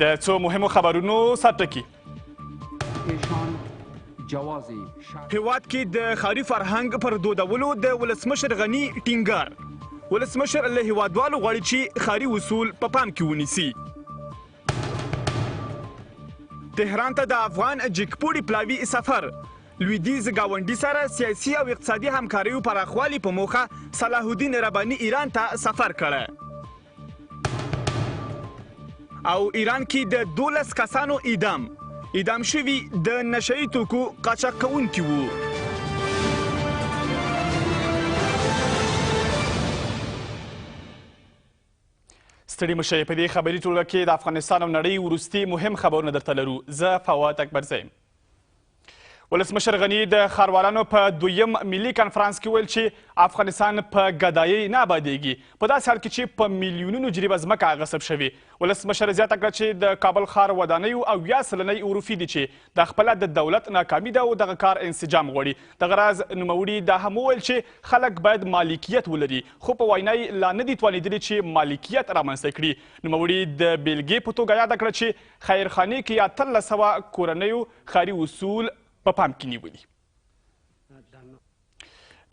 د څو مهمو خبرونو سرټکي. هیواد کې د ښاري فرهنګ پر دودولو د ولسمشر غني ټینګار. ولسمشر له هیوادوالو غواړي چې ښاري اصول په پام کې ونیسي. تهران ته د افغان جګپوړي پلاوي سفر. لویدیځ ګاونډي سره سیاسي او اقتصادي همکاریو پراخوالي په موخه صلاح الدین رباني ایران ته سفر کړی. او ایران کې د 12 کسانو اعدام. اعدام شوي د نشه یي توکو قاچاق کوونکي وو. ستړي مه شئ، په دې خبري ټولګه کې د افغانستان او نړۍ وروستي مهم خبرونه درته لرو. زه فواد اکبرزی یم. ولسمشر غني د ښاروالانو په دویم ملي کنفرانس کې وویل چې افغانستان په ګدایۍ نه آبادیږي، په داسې حال کې چې په میلیونونو جریبه ځمکه غصب شوې. ولسمشر زیاته کړه چې د کابل ښار ودانیو 70% عروفي دي چې دا خپله د دولت ناکامي ده او دغه کار انسجام غواړي. دغه راز نوموړي دا هم وویل چې خلک باید مالکیت ولري، خو په وینا یې لا نه دي توانېدلي چې مالکیت رامنځته کړي. نوموړي د بېلګې په توګه یاده کړه چې خیرخانې کې 1800 کورنیو ښاري اصول په پام کې نیولي.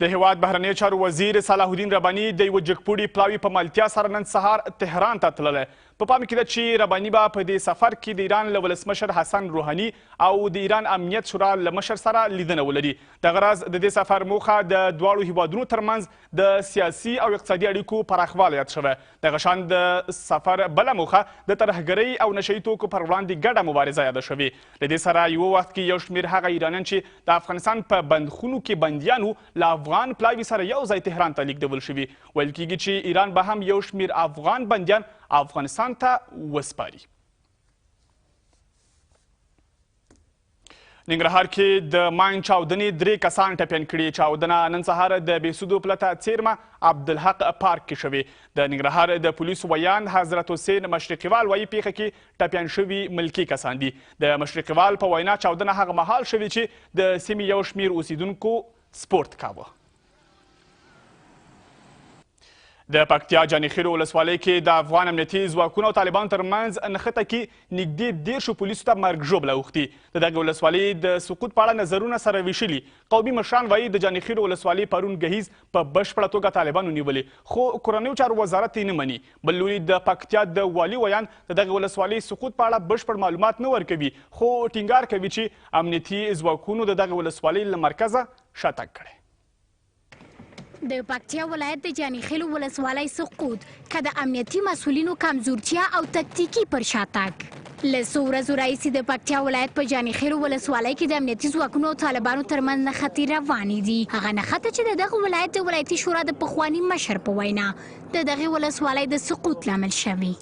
د هیواد بهرنیو چارو وزیر صلاح الدین رباني د یوه جګپوړي پلاوي په ملتیا سره نن سهار تهران ته تللی. په پام کې ده چې رباني به په دې سفر کې د ایران له ولسمشر حسن روحاني او د ایران امنیت شورا له مشر سره لیدنه ولري. دغه راز د دې سفر موخه د دواړو هیوادونو ترمنځ د سیاسي او اقتصادي اړیکو پراخوالی یاد شوی. دغه شان د سفر بله موخه د ترهګرۍ او نشه یي توکو پر وړاندې ګډه مبارزه یاده شوې. له دې سره یوه وخت کې یو شمېر هغه ایرانیان چې د افغانستان په بندخونو کې بندیان وو له افغان پلاوي سره یو ځای تهران ته لیږدول شوي. ویل کیږي چې ایران به هم یو شمېر افغان بندیان افغانستان ته وسپاري. ننګرهار کې د ماین چاودنې 3 کسان ټپیان کړي. چاودنه نن سهار د بېسودو پله ته څېرمه عبدالحق پارک کې شوې. د ننګرهار د پولیسو ویاند حضرت حسین مشرقیوال وایي پېښه کې ټپیان شوي ملکي کسان دي. د مشرقیوال په وینا چاودنه هغه مهال شوې چې د سیمې یو شمېر اوسېدونکو سپورت کاوه. د پکتیا جانیخیلو ولسوالۍ کې د افغان امنیتي ځواکونو او طالبانو ترمنځ نښته کې نږدې 30 پولیسو ته مرګ ژوبله اوښتې. د دغې ولسوالۍ د سقوط په اړه نظرونه سره ویشلي. قومي مشران وایي د جانیخیلو ولسوالۍ پرون ګهیځ په بشپړه توګه طالبانو نیولې، خو کورنیو چارو وزارت یې نه مني. بل لوري د پکتیا د والي ویاند د دغې ولسوالۍ سقوط په اړه بشپړ معلومات نه ورکوي، خو ټینګار کوي چې امنیتي ځواکونو د دغې ولسوالۍ له مرکزه شاتګ کړی. د پکتیا ولایت د جانیخیلو ولسوالۍ سقوط که د امنیتي مسؤلینو کمزورتیا او تکتیکي پر شاتګ. له څو ورځو راهیسې د پکتیا ولایت په جانیخیلو ولسوالۍ کې د امنیتي ځواکونو او طالبانو ترمنځ نښتې روانې دي. هغه نښته چې د دغه ولایت د ولایتي شورا د پخواني مشر په وینا د دغې ولسوالۍ د سقوط لامل شوی.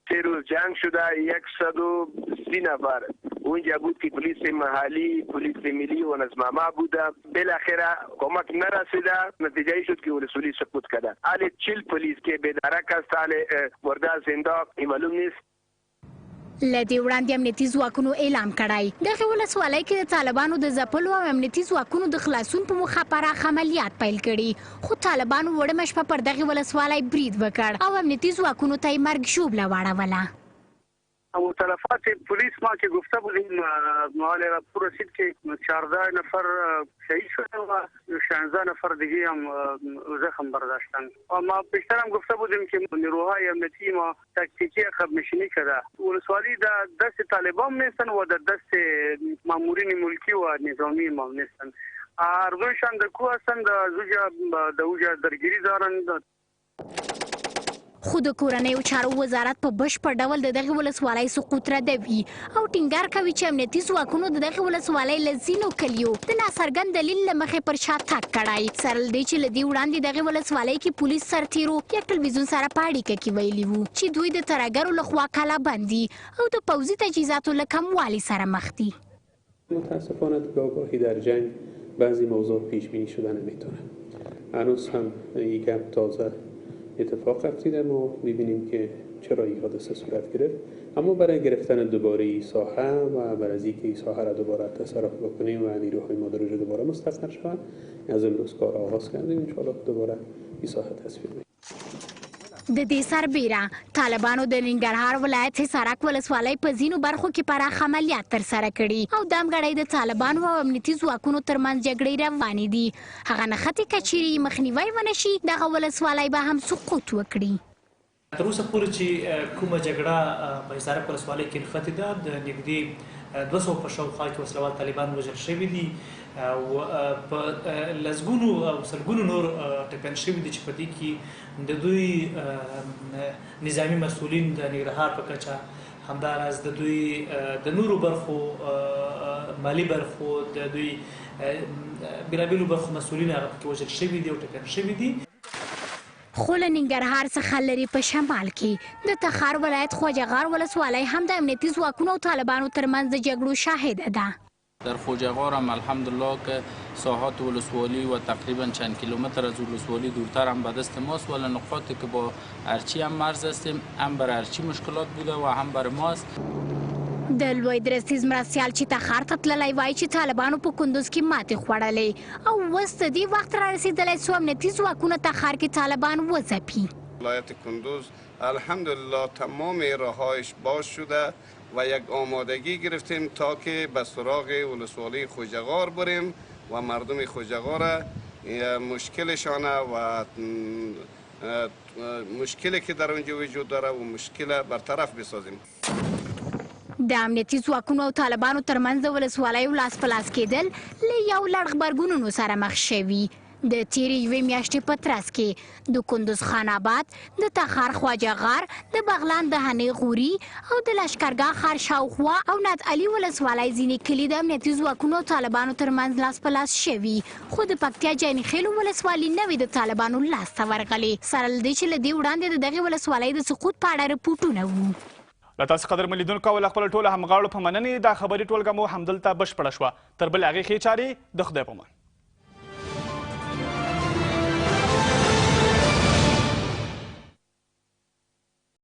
3 روز جنگ شده، 130 نفر اونجا بود که پلیس محلی، پلیس ملی و نظمامه بوده. بالاخره کمک نرسیده، نتیجه ای شد که ولسوالی سقوط کرده. حال 40 پلیس که بیدرک است، حال برده زندان معلوم نیست. له دې وړاندې امنیتي ځواکونو اعلام کړی دغې ولسوالۍ کې د طالبانو د ځپلو او امنیتي ځواکونو د خلاصون په موخه پراخ عملیات پیل کړي، خو طالبانو وړمه شپه پر دغې ولسوالۍ برید وکړ او امنیتي ځواکونو ته یې مرګ ژوبله واړوله. او تلفات پلیس ما که گفته بودیم مال راپور رسید که 14 نفر شهید شده و 16 نفر دیگه هم زخم برداشتند. و ما پیشتر هم گفته بودیم که نیروهای امنیتی ما تاکتیکی عقب نشینی کرده. ولسوالی در دست طالبان نیستن و در دست مامورین ملکی و نظامی ما نیستن. هر دویشان در کوه هستند، در اوجا درگیری دارند. خو د کورنیو چارو وزارت په بشپړ ډول د دغې ولسوالۍ سقوط ردوي او ټینګار کوي چې امنیتي ځواکونو د دغې ولسوالۍ له ځینو کلیو د ناڅرګند دلیل له مخې پر شا تګ کړی. سره له دې چې له دې وړاندې دغې ولسوالۍ کې پولیس سرتیرو یا ټلویزیون سره په اړیکه کې ویلي وو چې دوی د ترهګرو لخوا کلابند دي او د پوځي تجهیزاتو له کموالي سره مخ دي. متاسفانه گاهی در جنگ بعضی موضوع پیش بینی شده نمیتونه. هنوز هم این گپ تازه اتفاق افتیده، ما میبینیم که چرا این حادثه صورت گرفت، اما برای گرفتن دوباره این ساحه و برای اینکه این ساحه را دوباره تصرف بکنیم و نیروهای ما در اونجا دوباره مستقر شوند، از امروز کار آغاز کردیم. انشاءالله دوباره این ساحه تصفیه میشه. د دې سربېره طالبانو د ننګرهار ولایت حصارک ولسوالۍ په ځینو برخو کې پراخ عملیات ترسره کړي او دمګړۍ د طالبانو او امنیتي ځواکونو ترمنځ جګړې روانې دي. هغه نښتې که چیرې یې مخنیوی ونه شي، دغه ولسوالۍ به هم سقوط وکړي. تر اوسه پورې چې کومه جګړه په حصارک ولسوالۍ کې نښتې ده، د نږدې 200 په شاوخوا کې وسلهوال طالبان وژل شوي دي او په لسګونو او سلګونو نور ټپیان شوي دي، چې په دې کې د دوی نظامي مسؤلین د ننګرهار په کچه، همداراز د دوی د نورو برخو مالي برخو، د دوی بېلابېلو برخو مسؤلین هغه پکې وژل شوي دي او ټپیان شوي دي. خو له ننګرهار څخه لرې په شمال کې د تخار ولایت خواجه غار ولسوالۍ هم د امنیتي ځواکونو او طالبانو ترمنځ د جګړو شاهده ده. در خوجه غار هم الحمدلله که ساحات ولسوالی و تقریبا چند کیلومتر از ولسوالی دورتر هم به دست ماست، ولی نقاطی که با ارچی هم مرز هستیم هم بر ارچی مشکلات بوده و هم بر ماست. د لوی درستیز مرستیال چې تخار ته تللی وایي چې طالبانو په کندوز کې ماتې خوړلې او اوس د دې وخت را رسېدلی څو امنیتي ځواکونه تخار کې طالبان وځپي. ولایت کندوز الحمدلله تمام راهایش باز شده و یک آمادگی گرفتیم تا که به سراغ ولسوالی خوجه غار بریم و مردم خوجه غار مشکلشان و مشکلی که در اونجا وجود داره و مشکل برطرف بسازیم. د امنیتي ځواکونو او طالبانو ترمنځ د ولسوالیو لاس په لاس کېدل له یو لړ غبرګونونو سره مخ شوي. د تېرې یوې میاشتې په ترڅ کې د کندوز خان آباد، د تخار خواجه غار، د بغلان د هنې غوري او د لشکرګاه ښار شاوخوا او ناد علي ولسوالۍ ځینې کلي د امنیتي ځواکونو او طالبانو ترمنځ لاس په لاس شوي، خو د پکتیا جاني خېلو ولسوالي نوې د طالبانو لاس ته ورغلې، سره له دې چې له دې وړاندې د دغې ولسوالۍ د سقوط په اړه رپوټونه وو. له تاسو قدرمن لیدونکو او له خپلو ټولو همغاړو په مننې دا خبري ټولګه مو همدلته بشپړه شوه. تر بلې هغې ښې چارې د خدای په امان.